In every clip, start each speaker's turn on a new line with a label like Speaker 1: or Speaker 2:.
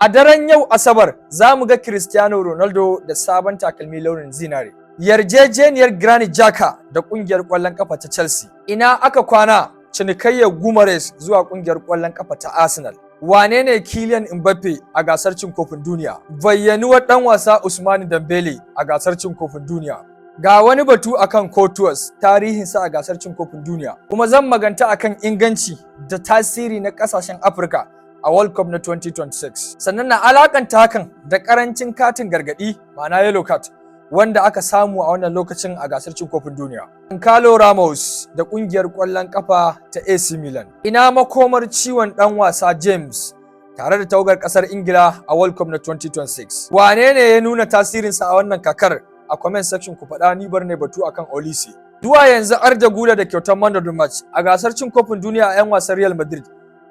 Speaker 1: A daren yau Asabar za mu ga Cristiano Ronaldo da sabon takalmi launin zinare. Yarjejeniyar Granit Xhaka da kungiyar ƙwallon kafa ta Chelsea. Ina aka kwana cinikayyar Guimaraes zuwa kungiyar ƙwallon kafa ta Arsenal? Wane ne Kylian Mbappe a gasar cin kofin duniya? Bayyanuwar ɗan wasa Ousmane Dembele a gasar cin kofin duniya. Ga wani batu akan Courtois, tarihinsa a gasar cin kofin duniya. Kuma zan maganta akan inganci da tasiri na ƙasashen Afirka a World Cup na 2026. Sannan na alakanta hakan da karancin katin gargadi, ma'ana yellow card, wanda aka samu a wannan lokacin a gasar cin kofin duniya. Carlo Ramos da kungiyar ƙwallon kafa ta AC Milan. Ina makomar ciwon ɗan wasa James tare da tawagar ƙasar Ingila a World Cup na 2026? Wane ne ya nuna tasirinsa a wannan kakar? A comment section ku faɗa, ni bar ne batu akan Olise. Zuwa yanzu Arda Güler da kyautar Man of the Match a gasar cin kofin duniya a 'yan wasan Real Madrid.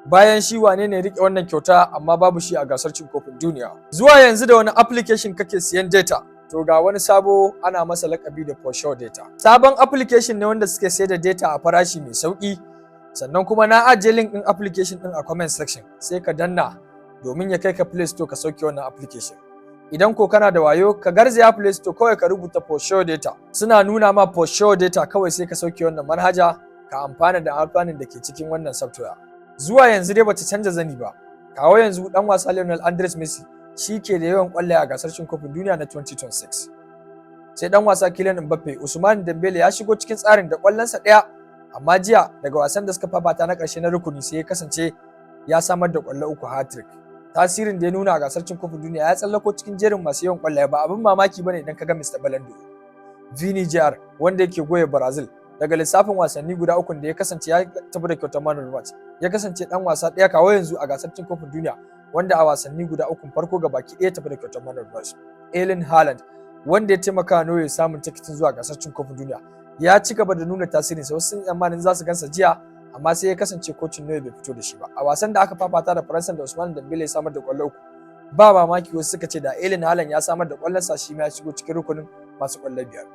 Speaker 1: Bayan shi, wane ne rike wannan kyauta amma babu shi a gasar cin kofin duniya? Zuwa yanzu da wani application kake siyan data? To, ga wani sabo ana masa lakabi da For Sure Data. Sabon application ne wanda suke sayar da data a farashi mai sauki. Sannan kuma na ajiye link din application din a comment section, sai ka danna domin ya kai ka Play Store ka sauke wannan application. Idan ko kana da wayo, ka garzaya Play Store kawai ka rubuta For Sure Data. Suna nuna ma For Sure Data, kawai sai ka sauke wannan manhaja ka amfana da alfanun da ke cikin wannan software. Zuwa yanzu dai bata canza zani ba. Kawo yanzu dan wasa Lionel Andres Messi shi ke da yawan kwallaye a gasar cin kofin duniya na 2026. Sai dan wasa Kylian Mbappe. Ousmane Dembele ya shigo cikin tsarin da kwallonsa ɗaya, amma jiya daga wasan da suka fafata na ƙarshe na rukuni sai ya kasance ya samar da kwallo uku, hat-trick. Tasirin da ya nuna a gasar cin kofin duniya, ya tsallako cikin jerin masu yawan kwallaye. Ba abin mamaki bane idan ka ga Mr. Ballon d'Or. Vini Jr, wanda yake goya Brazil, daga lissafin wasanni guda uku da ya kasance ya tafi da kyautar man of the match, ya kasance dan wasa ɗaya kawo yanzu a gasar cin kofin duniya wanda a wasanni guda uku farko ga baki ɗaya tafi da kyautar man of the match. Erling Haaland, wanda ya taimaka Norway samun tikitin zuwa gasar cin kofin duniya, ya ci gaba da nuna tasirinsa. Wasu sun tsammanin za su gansa jiya, amma sai ya kasance kocin Norway bai fito da shi ba a wasan da aka fafata da Faransa da Ousmane Dembele ya samar da kwallo uku. Ba mamaki wasu suka ce da Erling Haaland ya samar da kwallonsa, shi ma ya shigo cikin rukunin masu kwallo biyar.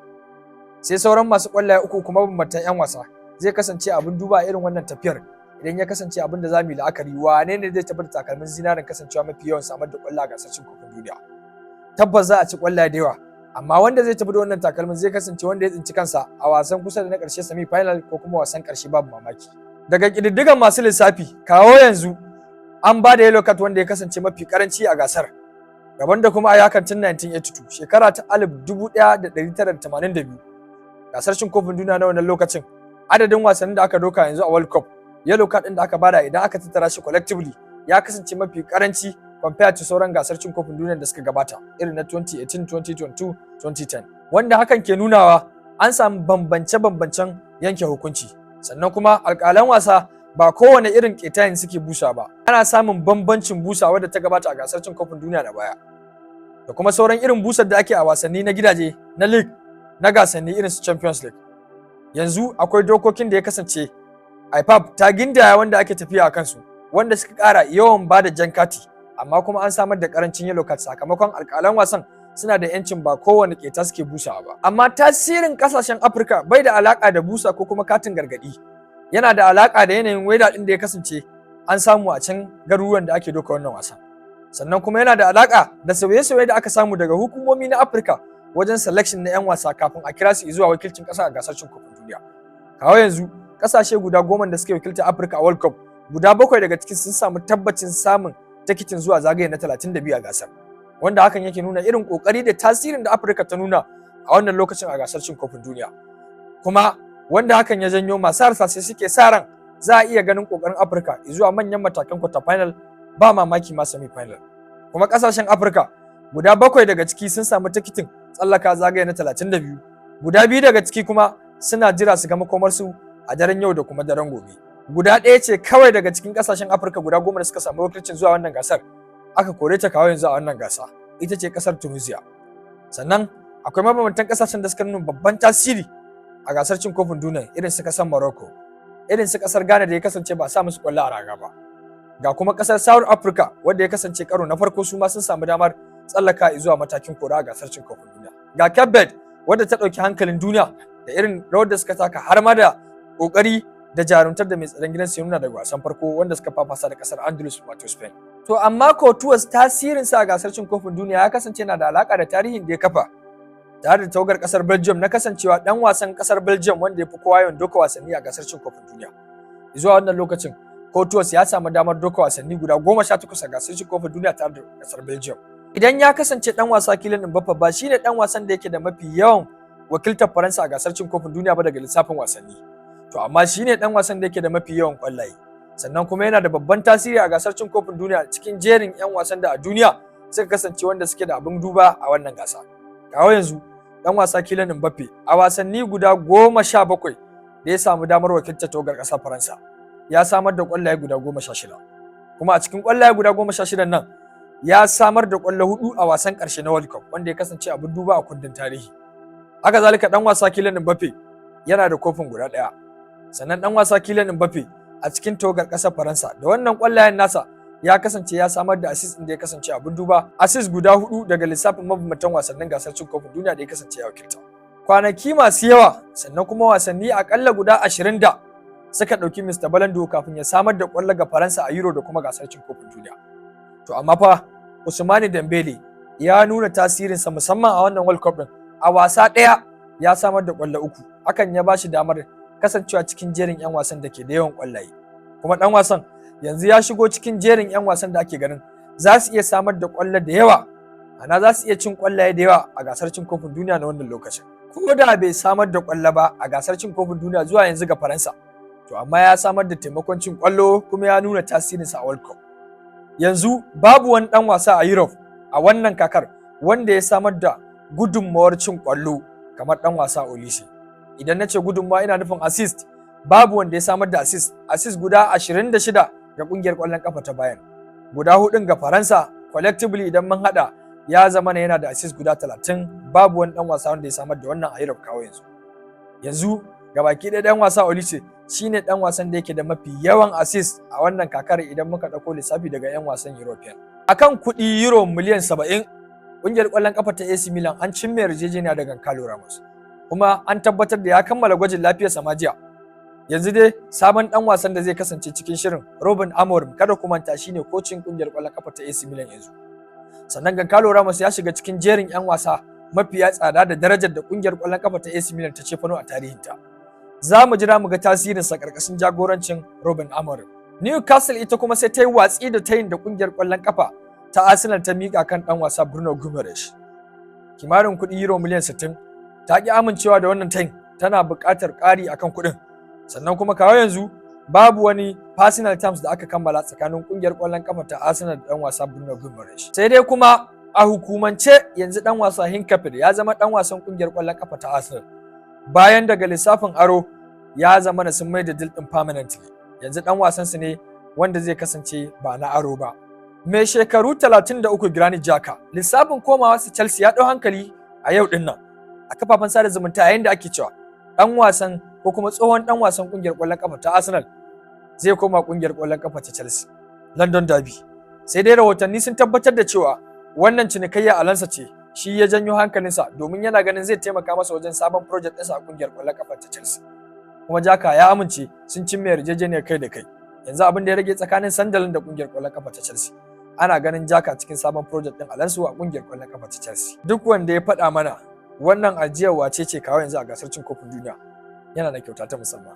Speaker 1: Sai sauran masu kwallaye uku kuma mabambantan 'yan wasa. Zai kasance abin duba irin wannan tafiyar idan ya kasance abin da zamu yi la'akari, wane ne zai tafi da takalmin zinarin kasancewa mafi yawan samar da kwallo a gasar cin kofin duniya? Tabbas za a ci kwallaye da yawa, amma wanda zai tafi da wannan takalmin zai kasance wanda ya tsinci kansa a wasan kusa da na ƙarshe, semi final, ko kuma wasan ƙarshe, babu mamaki. Daga ƙididdigan masu lissafi, kawo yanzu an ba da yellow card wanda ya kasance mafi karanci a gasar gaban da kuma a yakan tun 1982, shekara ta 1982, gasar cin kofin duniya na wannan lokacin. Adadin wasannin da aka doka yanzu a World Cup, yellow card din da aka bada idan aka tattara shi collectively ya kasance mafi karanci compared to sauran gasar cin kofin duniya da suka gabata irin na 2018, 2022, 2010, wanda hakan ke nunawa an samu bambance-bambancen yanke hukunci. Sannan kuma alƙalan wasa ba kowane irin ƙetayen suke busa ba. Ana samun bambancin busa wadda ta gabata a gasar cin kofin duniya na baya da kuma sauran irin busar da ake a wasanni na gidaje, na league, na gasanni irin su Champions League. Yanzu akwai dokokin da ya kasance IFAB ta gindaya wanda ake tafiya a kansu, wanda suka ƙara yawan ba da jan kati, amma kuma an samar da karancin yellow card sakamakon alƙalan wasan suna da yancin ba kowane keta suke busawa ba. Amma tasirin kasashen Afirka bai da alaka da busa ko kuma katin gargadi, yana da alaka da yanayin weather din da ya kasance an samu a can garuruwan da ake doka wannan wasan. Sannan kuma yana da alaka da sauye-sauye da aka samu daga hukumomi na Afirka wajen selection na 'yan wasa kafin a kira su zuwa wakilcin ƙasa a gasar cin kofin duniya. Kawo yanzu ƙasashe guda 10 da suke wakilta Afirka a World Cup, guda bakwai daga cikin sun samu tabbacin samun tikitin zuwa zagaye na 32 a gasar, wanda hakan yake nuna irin kokari da tasirin da Afirka ta nuna a wannan lokacin a gasar cin kofin duniya. Kuma wanda hakan ya janyo masu harsashe suke sa ran za a iya ganin kokarin Afirka zuwa manyan matakan quarter final, ba mamaki ma semi final. Kuma kasashen Afirka guda bakwai daga ciki sun samu tikitin tsallaka zagaye na 32, guda biyu daga ciki kuma suna jira su ga makomarsu a daren yau da kuma daren gobe. Guda ɗaya ce kawai daga cikin kasashen Afirka guda 10 da suka samu wakilcin zuwa wannan gasar aka kore ta kawo yanzu a wannan gasa, ita ce kasar Tunisia. Sannan akwai mabambantan kasashen da suka nuna babban tasiri a gasar cin kofin duniya, irin su kasar Morocco, irin su kasar Ghana da ya kasance ba sa musu kwallo a raga ba, ga kuma kasar South Africa wanda ya kasance karo na farko su ma sun samu damar tsallaka zuwa matakin kora a gasar cin kofin duniya, ga Cape Verde wadda ta ɗauki hankalin duniya da irin rawar da suka taka, har ma da kokari da jarumtar da mai tsaron gidan su nuna daga wasan farko wanda suka fafasa da kasar Andalus, wato Spain. To amma Courtois, tasirinsa a gasar cin kofin duniya ya kasance na da alaka da tarihin da ya kafa tare da tawagar kasar Belgium na kasancewa dan wasan kasar Belgium wanda ya fi kowa yawan doka wasanni a gasar cin kofin duniya. Zuwa wannan lokacin, Courtois ya samu damar doka wasanni guda 18 a gasar cin kofin duniya tare da kasar Belgium. Idan ya kasance dan wasa Kylian Mbappe ba shine dan wasan da yake da mafi yawan wakiltar Faransa a gasar cin kofin duniya ba daga lissafin wasanni, to amma shine dan wasan da yake da mafi yawan kwallaye, sannan kuma yana da babban tasiri a gasar cin kofin duniya cikin jerin 'yan wasan da a duniya suka kasance wanda suke da abin duba a wannan gasa. Kawo yanzu, dan wasa Kylian Mbappe a wasanni guda 17 da ya samu damar wakiltar tawagar ƙasar Faransa, ya samar da kwallaye guda 16. Kuma a cikin kwallaye guda 16 nan, ya samar da kwallo hudu a wasan ƙarshe na World Cup, wanda ya kasance abin duba a kundin tarihi. Haka zalika, dan wasa Kylian Mbappe yana da kofin guda ɗaya. Sannan dan wasa Kylian Mbappe a cikin tawagar ƙasar Faransa da wannan kwallayen nasa, ya kasance ya samar da assist ɗin da ya kasance abin duba, assist guda hudu daga lissafin mabambantan wasannin gasar cin kofin duniya da ya kasance ya wakilta. Kwanaki masu yawa, sannan kuma wasanni akalla guda 20 da suka ɗauki Mr. Ballon d'Or kafin ya samar da kwallo ga Faransa a Euro da kuma gasar cin kofin duniya. To amma fa Ousmane Dembele ya nuna tasirinsa, musamman a wannan World Cup din. A wasa ɗaya ya samar da kwallo uku. Hakan ya ba shi damar kasancewa cikin jerin 'yan wasan da ke da yawan kwallaye. Kuma ɗan wasan yanzu ya shigo cikin jerin 'yan wasan da ake ganin za su iya samar da kwallo da yawa, ana za su iya cin kwallaye da yawa a gasar cin kofin duniya na wannan lokacin. Ko da bai samar da kwallo ba a gasar cin kofin duniya zuwa yanzu ga Faransa, to amma ya samar da taimakon cin kwallo kuma ya nuna tasirinsa a World Cup. Yanzu babu wani dan wasa a Europe a wannan kakar wanda ya samar da gudunmawar cin kwallo kamar dan wasa Olise. Idan na ce gudunmawa, ina nufin assist. Babu wanda ya samar da assist guda 26 ga kungiyar kwallon kafa ta Bayern, guda hudun ga Faransa. Collectively, idan mun hada, ya zama na yana da assist guda 30. Babu wani dan wasa wanda ya samar da wannan a Europe kawo yanzu. Yanzu gabaki ɗaya, dan wasa Olise shine dan wasan da yake da mafi yawan assist a wannan kakar idan muka ɗauko lissafi daga 'yan wasan European. Akan kuɗi euro miliyan 70, ƙungiyar ƙwallon ƙafa ta AC Milan an cimma yarjejeniya da Goncalo Ramos, kuma an tabbatar da ya kammala gwajin lafiyarsa ma jiya. Yanzu dai sabon dan wasan da zai kasance cikin shirin Ruben Amorim, kada ku manta shine kocin ƙungiyar ƙwallon ƙafa ta AC Milan yanzu. Sannan Goncalo Ramos ya shiga cikin jerin 'yan wasa mafiya tsada da darajar da ƙungiyar ƙwallon ƙafa ta AC Milan ta cefano a tarihinta. Za mu jira mu ga tasirinsa ƙarƙashin jagorancin Ruben Amorim. Newcastle ita kuma sai ta yi watsi da tayin da ƙungiyar ƙwallon ƙafa ta Arsenal ta miƙa kan ɗan wasa Bruno Guimaraes, kimanin kuɗi euro miliyan 60. Ta ƙi amincewa da wannan tayin, tana buƙatar ƙari akan kuɗin. Sannan kuma kawo yanzu babu wani personal terms da aka kammala tsakanin ƙungiyar ƙwallon ƙafa ta Arsenal da ɗan wasa Bruno Guimaraes. Sai dai kuma a hukumance yanzu ɗan wasa Hincapie ya zama ɗan wasan ƙungiyar ƙwallon ƙafa ta Arsenal, bayan daga lissafin aro ya zama na sun mai da deal ɗin permanently. Yanzu ɗan wasan su ne wanda zai kasance ba na aro ba. Mai shekaru 33 Granit Xhaka, lissafin komawa su Chelsea ya ɗau hankali a yau ɗin nan a kafafen sada zumunta, yayin da ake cewa ɗan wasan ko kuma tsohon ɗan wasan ƙungiyar ƙwallon ƙafa ta Arsenal zai koma ƙungiyar ƙwallon ƙafa ta Chelsea, London Derby. Sai dai rahotanni sun tabbatar da cewa wannan cinikayya Alonso ce shi ya janyo hankalinsa, domin yana ganin zai taimaka masa wajen sabon project ɗinsa a ƙungiyar ƙwallon ƙafa ta Chelsea. Kuma Xhaka ya amince, sun cimma yarjejeniyar kai da kai. Yanzu abin da ya rage tsakanin Sunderland da ƙungiyar ƙwallon ƙafa ta Chelsea. Ana ganin Xhaka cikin sabon project ɗin Alonso a ƙungiyar ƙwallon ƙafa ta Chelsea. Duk wanda ya faɗa mana wannan ajiyar wace ce kawo yanzu a gasar cin kofin duniya, yana da kyauta ta musamman.